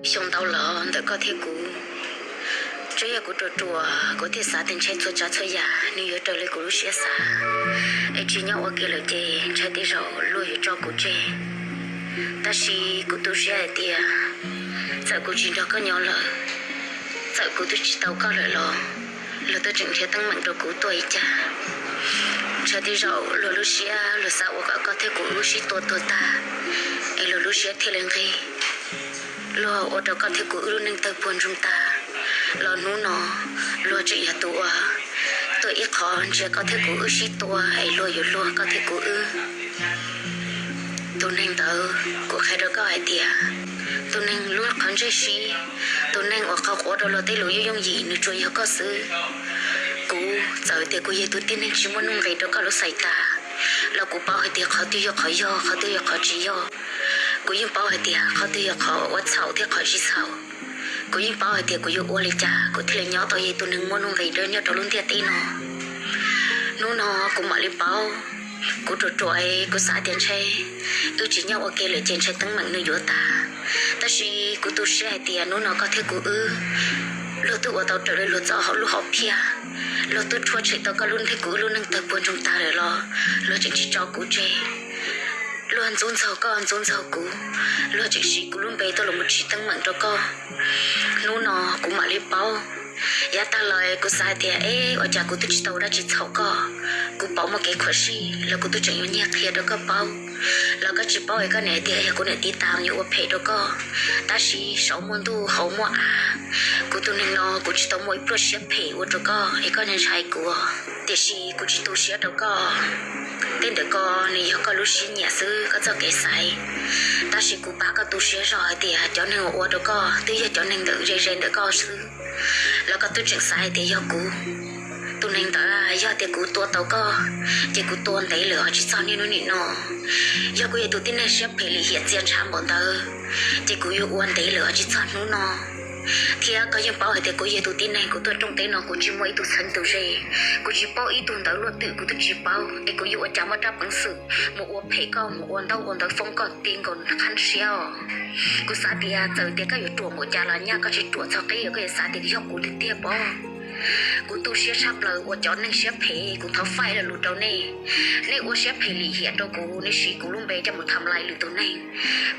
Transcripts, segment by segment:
Xyoo ntau lawm ntawm koj thiab kuv, tsuas yog kuv ruam ruam kuv thiaj xav tias ntshe txhua tsav txhua yam nws yuav raws li kuv lub siab xav, es tsis nyob ua ke lawm ces ntshai tej zaum luag yuav tso kuv tseg. Tab sis kuv tu siab hais tias txawm kuv tsis nrog koj nyob lawm, txawm kuv twb tsis tau koj lawm los luag twb tseem nrhiav teeb meem rau kuv tuaj ib cag. Ntshai tej zaum luag lub siab luag xav ua kom koj thiab kuv wb sib tua tuag tag, es luag lub siab thiaj li nqig, luag ua rau koj thiab kuv wb lub neej tawg puag ntsoog tag. Los hnub no luag tseem yog tus uas tuaj ib qho ntsia koj thiab kuv wb sib tua es luag yuav luag koj thiab kuv wb. Tus neeg ntawd kuv qhia rau koj hais tias tus neeg lub qhov ntsej siab, tus neeg uas qhov quav rau luag tej lus yooj yooj yim nws tsuas yog koj xwb. Kuv txawm tias kuv yog tus tib neeg tsis muaj nuj nqis rau koj lub xais tas, los kuv paub hais tias qhov twg yog qhov yog, qhov twg yog qhov tsis yog. Kuv yeej paub hais tias qhov twg yog qhov ua txhaum thiab qhov tsis txhaum. Kuv yeej paub hais tias kuv yuav ua li cas kuv thiaj li nyob tau yog tus neeg muaj nuj nqis nyob rau lub ntiaj teb no. Hnub no kuv mam li paub, kuv ruam ruam, kuv xav tias ntshe wb tsis nyob ua ke lawm ces ntshe teeb meem nws yuav tag. Tab sis kuv tu siab hais tias hnub no koj thiab kuv wb, luag twb ua tau raws li luag txoj hauv lub hom phiaj, luag twb rhuaj tshem tau koj lub thiab kuv wb lub neej tawg puag ntsoog tag lawm los luag tseem tsis tso kuv tseg. Luag ntxub ntxaug koj ntxub ntxaug kuv, luag tseem siv kuv lub npe tuaj los mus tsim teeb meem rau koj. Hnub no kuv mam li paub. Yav tag los kuv xav tias, eb, ua cas kuv twb tsis tau dab tsi txhaum koj, kuv pom muaj kev khuam sij los kuv twb tseem yuav nyiag qhia rau koj paub. Los koj tsis paub es koj niam tias yog kuv niam tiv tas yuav ua phem rau koj. Tab sis saum muaj ntuj hauv muaj av, kuv tus neeg no kuv tsis tau muaj ib pluaj siab phem ua rau koj es koj ntshai kuv. Tiam sis kuv tsis tu siab rau koj. Tej ntawm ko nws yog koj lub siab nyiam xwb, koj txoj kev xaiv. Tab sis kuv pab koj tu siab zog hais tias cov neeg uas ua rau koj twb yog cov neeg ntawm ze ze ntawm koj xwb, los koj twb tseem xav hais tias yog kuv. Tus neeg ntawd yog tias kuv tua tau koj, ces kuv tua ntev lawm ho tsis txog niaj hnub nim no. Yog kuv yog tus tib neeg siab phem lim hiam txia ntshav npaum ntawd, ces kuv yuav ua ntev lawm ho tsis txog hnub no. Thiab koj yeej paub hais tias kuv yog tus tib neeg kuv tuaj rooj teb no kuv tsis muaj ib tug txheeb tus ze, kuv tsis paub ib tug ntawv luaj twm kuv twb tsis paub, es kuv yuav ua cas muaj rab peev xwm mus ua phem koj, mus ua ntaub ua ntawv foob koj ti nkaus qhab siab os. Kuv xav tias txawm tias koj yuav ruam npaum cas los nyaj koj tsis ruam txog qib, koj yuav xav tias yog kuv tiag tiag pob. Kuv tu siab tshaj plaws uas cov neeg siab phem, kuv thov faij lo lus rau nej. Nej ua siab phem lim hiam rau kuv, nej siv kuv lub npe coj mus tham lais lwm tus neeg.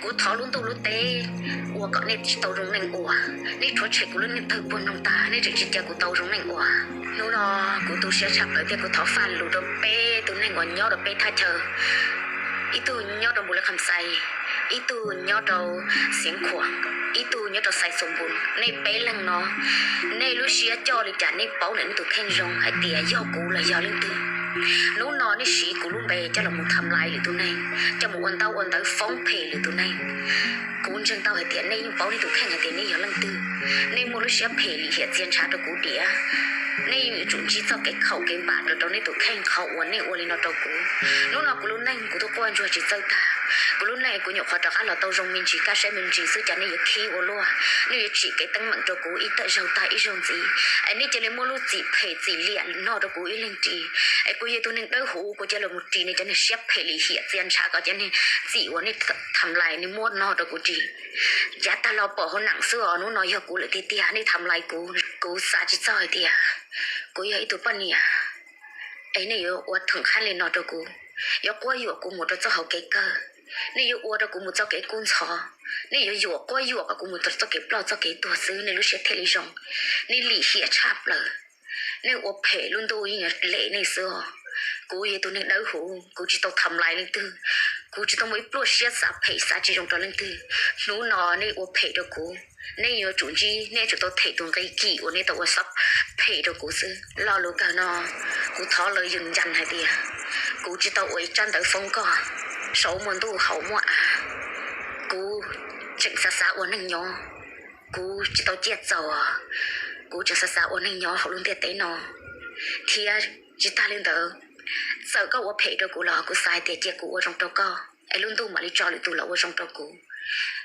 Kuv thov lub ntuj lub teb ua kom nej tsis tau zoo neej ua. Nej rhuav tshem kuv lub neej tawg puag ntsoog tag, nej tseem tsis cia kuv tau zoo neej ua. Hnub no kuv tu siab tshaj plaws thiab kuv thov faij lus rau peb tus neeg uas nyob rau peb thaj chaw. Ib tug nyob rau Npus Lis Kham Xais, ib tug nyob rau Xeev Khuam, ib tug nyob rau Xais Xus Npus. Nej peb leeg no, nej lub siab coj li cas nej paub ntawm nej tus kheej zoo hais tias yog kuv los yog leej twg. Hnub no nej siv kuv lub npe coj los mus tham lais lwm tus neeg, coj mus ua ntaub ua ntawv foob phem lwm tus neeg. Kuv ntseeg tau hais tias nej yeej paub nej tus kheej hais tias nej yog leej twg. Nej muaj lub siab phem lim hiam txia ntshav rau kuv diam. Nej yeej yuav tsum ntsib txoj kev khaum kev npam rau rau nej tus kheej qhov uas nej ua li no rau kuv. Hnub no kuv lub neej kuv twb quaj ntsuag tsis txawj tag. Kuv lub neej kuv nyuam qhuav rov qab los tau zoo me ntsis kaj siab me ntsis xwb cas nej yuav khib ua luaj. Nej yuav tsim kev teeb meem rau kuv ib tawm zaug tag ib zaug ntxiv, es nej cia li muaj lub txim phem txim liam no rau kuv ib leeg ris. Es kuv yog tus neeg dawb huv kuv cia li mus ris nej cov neeg siab phem lim hiam txia ntshav kom cov neeg txim uas nej tham lais nej muab no rau kuv ris. Yav tag los pom hauv neej xwb os, hnub no yog kuv lawm tiag tiag nej tham lais kuv. Kuv xav tsis txog hais tias kuv yog ib tug poj niam es nej yuav ua theem qhab li no rau kuv, yuav quab yuam kuv mus rau txoj hauv kev kawg. Nej yuav ua rau kuv mus txoj kev kub ntxhov, nej yuav yuam quab yuam kom kuv mus rau txoj kev ploj txoj kev tuag xwb nej lub siab thiaj li zoo. Nej lim hiam tshaj plaws. Nej ua phem lub ntuj yeej yuav lem nej xwb os. Kuv yog tus neeg dawb huv, kuv tsis tau tham lais leej twg. Kuv tsis tau muaj ib pluaj siab xav phem xav tsis zoo rau leej twg. Hnub no nej ua phem rau kuv, nej yuav tsum ntsib, nej yuav tsum tau them tus nqi kim uas nej tau ua xab phem rau kuv xwb. Lo lus kawg no, kuv thov lawv yws ncas hais tias kuv tsis tau ua ib tsab ntawv foob koj. Saum muaj ntuj hauv muaj av, kuv tseem xav xav ua neej nyob. Kuv tsis tau ciaj txaus, kuv tseem xav xav ua neej nyob hauv lub ntiaj teb no. Thiab tsis tag li ntawd, txawm koj ua phem rau kuv los kuv xav hais tias cia kuv ua zoo rau koj es lub ntuj mam li tso lwm tus los ua zoo rau kuv.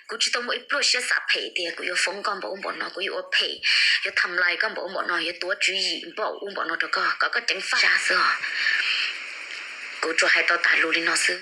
Kuv tsis tau muaj ib pluaj siab xav phem tias kuv yuav foob koj npaum ub npaum no, kuv yuav ua phem, yuav tham lais koj npaum ub npaum no, yuav tuav tswv yim npaum ub npaum no rau koj kom koj ceev faj xwb os. Kuv tsuas hais tau tas lus li no xwb.